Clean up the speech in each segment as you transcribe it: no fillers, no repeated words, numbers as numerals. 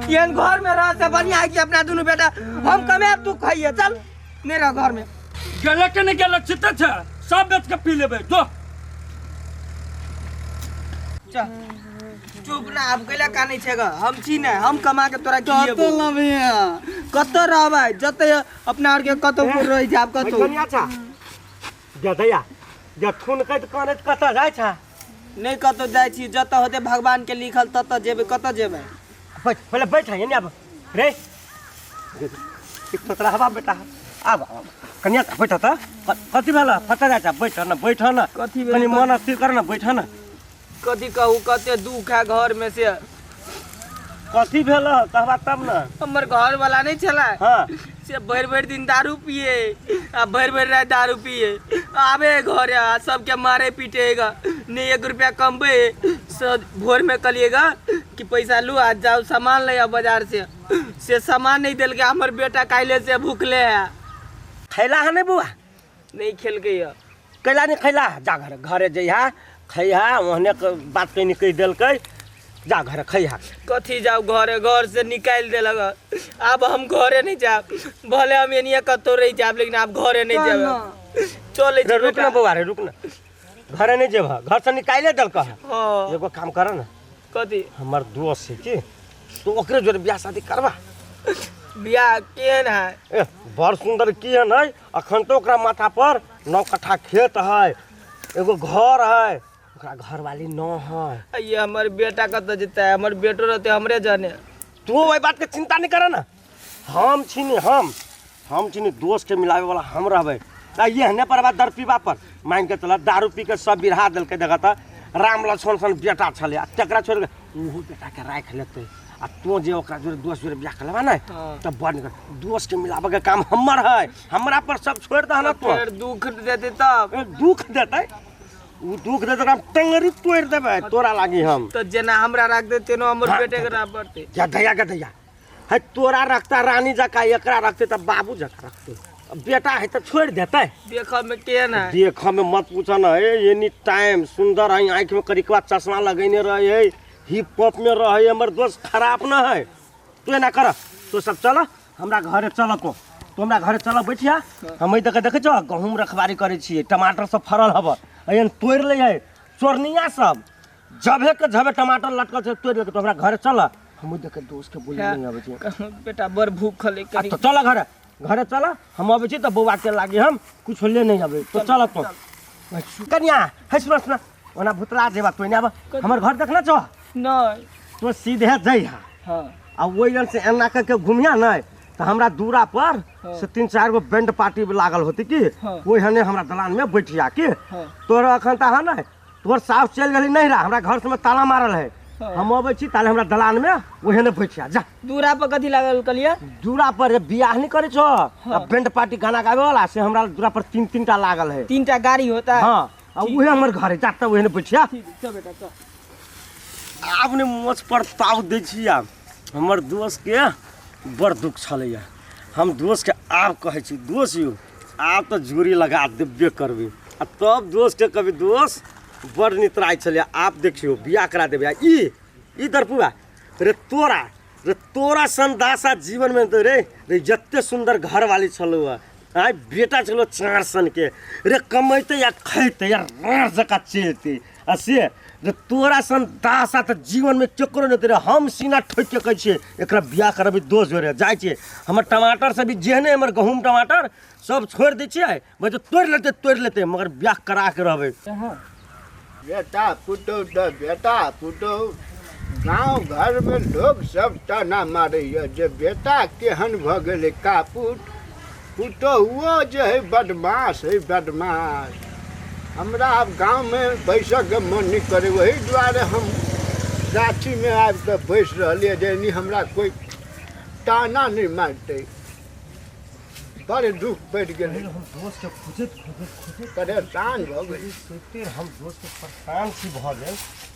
एहन घर में रह से बढ़िया है कि अपना दुनू बेटा हम कमाएब, तू खाइए। चल नहीं रह घर में। गेले के नहीं गेले चिते छै, सब बेच के पी लेबै जो। चल चुप ना, आब कैला कानै छै ग? हम छी ने, हम कमा के तोरा खिएबो। कतऽ लबिया? कतऽ रहबै? जतऽ अपना आर के कतौ रहै छै आब कतौ। कनिया छा गदैया जे ठुनकैत कानैत कतऽ जाइ छा? नहि कतौ जाइ छी, जतऽ होतै भगवान के लिखल ततऽ जेबै। कतऽ जेबै? बैठ पहिले, बैठ एने आब रे। एक तोतरा हवा बेटा, आब आब कनिया बैठ। तऽ कथी भेल? कतऽ जाइ छा? बैठ न, बैठ न। कथी भेल? कनि मन स्थिर कर न, बैठ न। कथी कहू, कते दुख है घर में से। कथी भेल कहबा तब न। हमर घर वाला नहीं छला, से भरि भरि दिन दारू पिए आ भरि भरि राति दारू पिए, आबे घरे आ सबके मारे पीटेगा, नहीं एक रुपया कमबे। से भोर में कहलिएगा कि पैसा लू आ जाओ सामान ले आओ बाजार से सामान नहीं देलकै। हमर बेटा काल्हि से भूखले है। खैला है नहीं बुआ? नहीं खेलकै है। कैला नहीं खैला? जा घर, घरे जइहा खैहा, ओहने बात कहीं कहि देलकै, जा घर खैहा। कथी जाऊ घरे? घर से निकालि देलक। आब हम घरे नहीं जाब, भले हम एनिया कतौ रहि जाब, लेकिन आब घरे नहीं जाब। चलै रे छी रुक न बेटा। बौआ रे, रुक न, घरे नहीं जेबह? घर से निकाले देलक है? हाँ। एगो काम कर न। कथी? हमर दोस्त है की, तू ओकरे जोरे बियाह शादी करबा? बियाह केहन है? ए बड़ सुंदर की है। नहीं अखन तो ओकरा माथा पर 9 कट्ठा खेत है, एगो घर है, ओकरा घरवाली न है। ये हमर बेटा कतऽ जेतै? हमर बेटो रहतै हमरे जने। तू ओहि बात के चिंता नहीं कर ना, हम छी नी, हम छी नी दोस्त के मिलावे वाला, हम रहबै। आ ये हने पर बात दरपीबा पर मान के चल, दारू पी के सब बिरहा देलकै। देखा तऽ राम लक्ष्मण सन बेटा छलै आ तकरा छोड़ि के ओहो बेटा के राखि लेतै आ तू जे ओकरा जोरे दोस्त जोरे बियाह कर लेबा ने तऽ बड़ नीक। दोस्त के मिलाबे के काम हमर है, हमरा पर सब छोड़ि दह ना तू। फेर दुख देतै तब? ए, दुख देतै? ओ दुख देतै हम टंगरी तोड़ि देबै तोरा लागी हम। तऽ जेना हमरा राख दे तेना हमर हाँ। बेटे के राख पड़तै। गधैया गधैया है, तोरा रखता रानी जका, एकरा रखते तऽ बाबू जका रखते। अब बेटा है तऽ छोड़ि देतै। देखऽ में केहन है? देख में मत पूछ न, एनी टाइम सुंदर है, आँखि में करिकवा चश्मा लगेने रहे है, हिप हॉप में रहे। हमर दोस्त खराब न है। तू एना कर, तू सब चल हमरा घरे, चल तो तू हमरा घरे चल, बैठिया। हम एहि देखे देखै छौ गहूँम रखबारी करै छियै, टमाटर सब फड़ल हब, एहन तोड़ि लै है चोरनिया सब, जबे के जबे टमाटर लटकल छै तोड़ि लेके। तो हमरा घरे चल, हम ओहि देखे दोस्त के बोले नहीं अबै छै। बेटा बड़ भूख हलै आ कनी। तो चल घरे, घरे चल, हम अबै छी तऽ बौआ के लागी हम कुछ ले नहीं अबै। तो चल तो कनिया है, सुना सुना, ओना भुतला जेबा तो आब। हमर घर देखना छौ? नहीं। तो सीधे जइहा आ ओहि रंग से एना करके घुमिया नहीं तऽ हमरा दूरा पर से 3-4 गो बैंड पार्टी लागल होती की, ओहि हने हमरा दलान में बैठिया की। तोर अखन तऽ नहीं, तोहर सास चलि गेली नहीं रहा, हमरा घर से ताला मारल है। हम अबै छी ताले हमरा दलान में ओहे ने बैठिया जा। दूरा पर कथी लागल कहलिए? दूरा पर जे बियाह नहीं करे छो आ बैंड पार्टी गाना गावे वाला, से हमरा दूरा पर 3-3 टा लागल है। 3 टा गाड़ी होता है? हाँ, आ उहे हमर घर है, जा तऽ ओहे ने बैठिया। ठीक, चल बेटा चल। आब ने मोछ पर ताव दै छी। आब हमर दोस्त के बड़ दुख छलैया। हम दोस्त के आब कहै छी, दोस्त यौ आब तऽ जोड़ी लगा देबे करबै। आ तब दोस्त के कभी दोस्त बड़ नितराइ छलैया। आब देखियौ बियाह करा देबै। आ ई दरपुआ रे, तोरा रे, तोरा सन दासा जीवन में तो रे रे जते सुंदर घरवाली छलौ हँ, आइ बेटा छलौ चार सन के रे, कमैते या खैते या राड़ जकाँ चलिते, आ से रे तोरा सन दासा तऽ जीवन में केकरो नहि रे। हम सीना ठोकि के कहै छियै एकरा बियाह करबै दोस्त जोड़े जाइ छियै। हमर टमाटर सब भी जेहने हमर गहूँम टमाटर सब छोड़ि दै छियै, बस तोड़ि लेतै तोड़ि लेतै, मगर बियाह करा के रहबै। बेटा पुतहु तऽ बेटा पुतहु, गाँव घरमे लोक सब ताना मारैए जे बेटा केहन भऽ गेलै कापुट, पुतहुओ जे है बदमाश है बदमाश। हमरा आब गाँवमे बैसऽके मन नहि करै, ओहि दुआरे हम गाछीमे आबिकऽ बैस रहलियै जे एनी हमरा कोइ ताना नहि मारतै। बड़ दुख पड़ि गेलै। हम दोस्त के खोजैत खोजैत खोजैत परेशान भऽ गेलै। सोचिते हम दोस्त के परेशान छी भऽ गेल।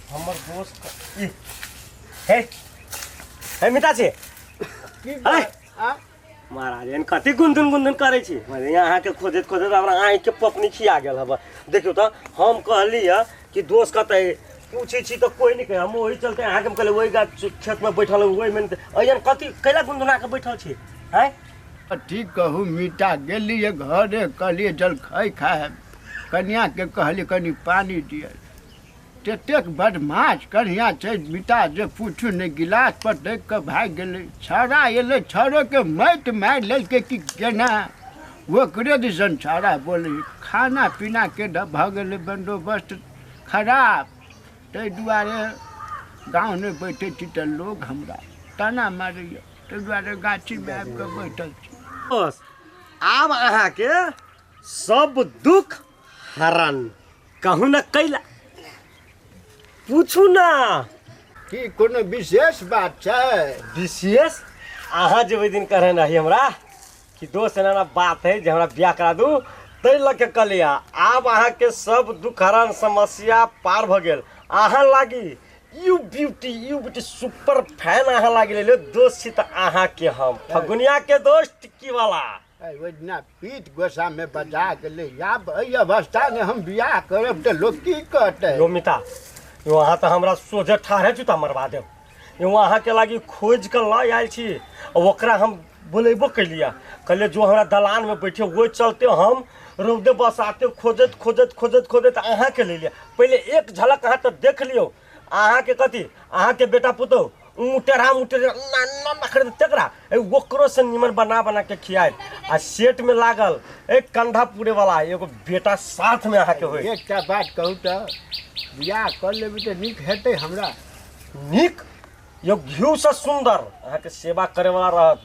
हमर दोस्त ई हे हे मिता छी की अरे! आ? महाराज एहन कथी गुनधुन गुनधुन करै छी? माने अहाँके खोजैत खोजैत हमरा आँखिके पपनी खिया गेल हब। देखियौ तऽ हम कहली हँ कि दोस्त कतऽ है? पूछै छी तऽ कोइ नहि कहै। हम ओहि चलते अहाँके हम कहलियै ओहि गाछ खेतमे बैठल हौ, ओहिमे अहियन कथी कैला गुनगुना कऽ बैठल छी आँय? अथी कहू मीता, गेलियै घरे, कहलियै जलखै खायब, कनियाके कहलियै कनि पानि दिअ। ततेक बदमाश कनिया छै मीता जे पूछू नहि, गिलास पर देख कऽ भागि गेलै। छौड़ा एलै, छौड़ोके माटि मारि लेलकै कि केना, ओकरे दिसन छौड़ा बोलै। खाना पीनाके भऽ गेलै बन्दोबस्त खराब, ताहि दुआरे गाँव नहि बैठै छी तऽ लोग हमरा ताना मारैए, ताहि दुआरे गाछीमे आबि कऽ बैठल छी। बस आब अहाँके सब दुख हरण। कहू ना कैला पूछू ना। की कोनो विशेष बात छै? विशेष अहाँ जे ओहि दिन कहने रही हमरा कि दोस्त एना एना बात है जे हमरा बियाह करा दू, ताहि लऽ के कहलियै। आब अहाँके सब दुख हरण समस्या पार भऽ गेल। अहाँ लागी you beauty, you beauty super fan अहाँ लागी लेलियै। दोस्त छी तऽ अहाँके हम फगुनिया के दोस्त टिक्की वाला। ओहि दिना पीठ गोसामे बजा गेलै। आब एहि अवस्थामे हम बियाह करब तऽ लोक की कहतै? यो मिता, यो अहाँ तऽ हमरा सोझे ठाढ़े जूता मरवा देब। यो अहाँके लागी खोजि कऽ लऽ आयल छी, ओकरा हम बोलेबो केलियै, कहलियै जो हमरा दलानमे बैठे, ओहि चलते हम रौदे बसाते खोजैत खोजैत खोजैत खोजैत अहाँके लेलियै। पहिले एक झलक अहाँ तऽ देख लियौ। अहाँके कथी, अहाँके बेटा पुतहु टेढ़ा मुटेढ़ा ना ना नखरे तकरा ओकरो से निमन बना बना के खियाए आ सेट में लागल एक कंधा पूरे वाला एगो बेटा साथ में अहाँके होय। एकटा बात कहू तऽ बियाह कऽ लेबै तऽ नीक हेतै हमरा? नीक यो घिउ से सुंदर अहाँके सेवा करे वाला रहत।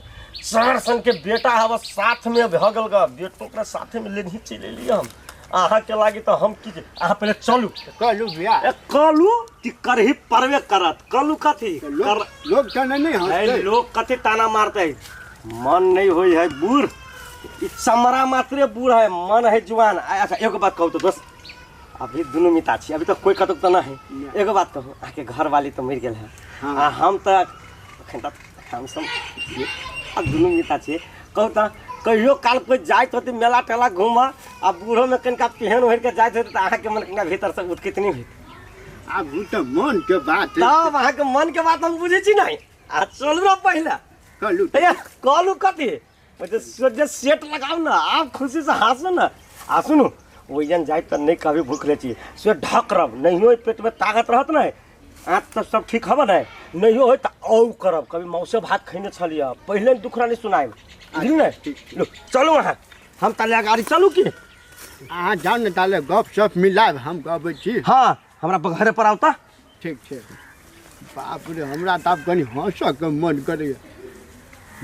चार सन के बेटा हवा साथ में भऽ गेल ग, बेटो ओकरा साथे में लेनही चलि एलियै हम। अहाँके लागी तऽ हम की, अहाँ पहिले चलू। कहलू बियाह ए कहलू कि करही परवे करत। कहलू कथी लोक लोक तऽ नहि हँसतै? लोक कथी ताना मारतै? मन नहीं होई है बूढ़, ई चमड़ा मात्रे बूढ़ है, मन है जुआन। अच्छा एगो बात कहू तो दोस्त, अभी दुनू मिता छी, अभी तक कोई कतौ तऽ नहीं। एगो बात कहू, अहाँके घरवाली तऽ मरि गेल है, आ हम तऽ अखन तक हम सब आ दुनू मिता छियै। कहू तऽ कहियो काल कोई जाइत होतै मेला टेला घूमऽ आ बूढ़ो में कनिका पेहन ओढ़ि के जाइत होतै तऽ अहाँके मन कनिका भीतर से उत्कित नहि होइत? आब ओ तऽ मन के बात। तब अहाँके मन के बात हम बुझै छी नहीं। आ चलू ना पहिले। कहलू कहलू कथी, जे सेट लगाउ ना, आप खुशी से हँसू ना। आ सुनू, ओहि जाइत तऽ नहि कभी भूखले छी से ढक रब, नहियो पेट में ताकत रहत ने, आँत तऽ सब ठीक हब ने, नहियो होय तऽ औ करब। कभी मौसे भात खैने छलियै पहिले दुखड़ा नहि सुनायब, बुझली ने? लो चलू अहाँ, हम ताले गाड़ी चलू की अहाँ जाउ ने, ताले गप सप मिलायब, हम गबै छी। हाँ हमरा घरे पर आउ तऽ। ठीक छै। बाप रे, हमरा तऽ आब कनि हँसऽके मन करैए।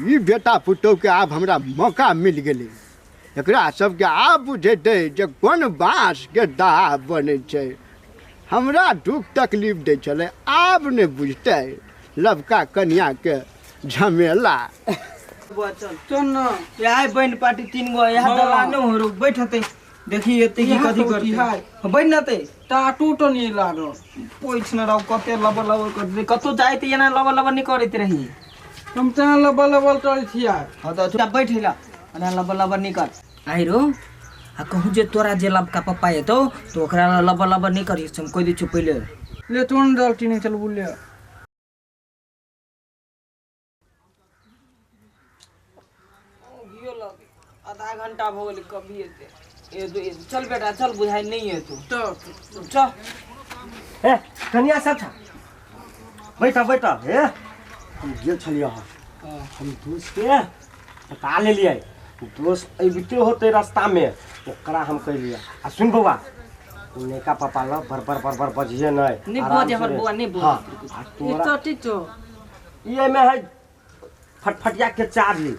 ई बेटा पुतोहुके आब हमरा मौका मिल गेलै, एकरा सबके आब बुझेतै जे कोन बाँसके दाह बनै छै। हमरा दुख तकलीफ दै छलै, आब नहि बुझतै लबका कनियाके झमेला। चल चल न, यहाँ बन पार्टी तीन गो यहाँ दलानो हो रो बैठते देखी एते की कथी करते बैठ नते टाटू तो नहीं लागल पोछ न रहो कते लबर लबर करते, कतौ जाइत एना लबर लबर नहीं करैत रही। हम तेना लबर लबर करै छियै। हाँ तऽ चुपचाप बैठ ला, एना लबर लबर नहीं कर। आई रो आ कहूँ जे तोरा जे लबका पप्पा एतौ तो ओकरा लबर लबर नहीं करिस, हम कहि दै छियौ पहिले। ले तोन डालती नहीं चल बोले। आधा घंटा भऽ गेलै कभी एते। चल बेटा चल, बुझाइ नहीं एतौ चल। ए कनिया सब छा बैठा बैठा। हे हम गेल छलियै, हम दोस्त के बता लेलियै, दोस्त अबिते होते रास्ता में ओकरा हम कहलियै। आ सुन बौआ, नैका पापा लग बरबर बरबर बजिए नहीं। नहीं बजे हमर बौआ, नहीं बजे। हाँ, आ तोरा ये में है फटफटिया के चाभी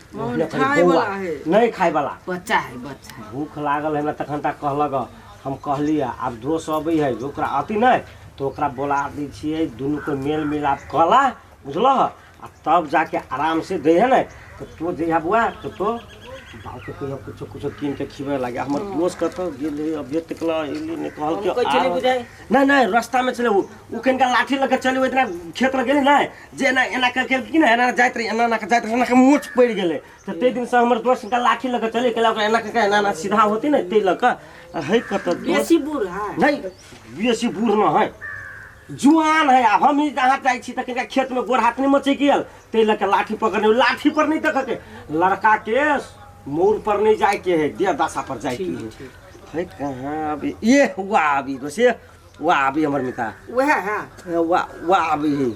खाए वाला है। नहीं खाए वाला बच्चा है, बच्चा है। भूख लागल है ना तखन तक कहलक। हम कहलियै आब दोस्त अबै है ओकरा अथी नहीं तो ओकरा बोला दै छियै, दुनू के मेल मिलाप कला बुझलह, आ तब जाके आराम से दै है ने तो तो जइहा बौआ तो तो बाबूके कहियो कुछो कुछो कीन के खिबै लागे। हमर दोस्त कतऽ गेलै अभिये तक ला एलै नहि, कहलकै हम कहै छलियै बुझाइ। नहि नहि रास्तामे छलै ओ कनिका लाठी लऽ के चलै इतना खेत लग गेलै ने जे एना एना करके कि ने एना जाइत रहै, एना एना के जाइत रहै, एना के मोच पड़ि गेलै। तऽ ताहि दिनसँ हमर दोस्त कनिका लाठी लऽ के चलै केला ओकरा एना करके एना एना सीधा होतै ने ताहि लऽ कऽ। है कतऽ दोस्त? बेसी बूढ़ है? नहि बेसी बूढ़ न है, जुआन है। आब हम ही जहाँ जाइ छी तऽ कनिका खेतमे गोर हाथ नहि मचकि गेल, ताहि लऽ कऽ लाठी पकड़ने, लाठी पर नहि देखऽके, लड़का के मोड़ पर नहीं जाए के है, देह दशा पर जाए के है। है कहाँ अभी ये? वाह, अभी दोसे वाह, अभी हमर मिता वएह है। वाह वाह, अभी है।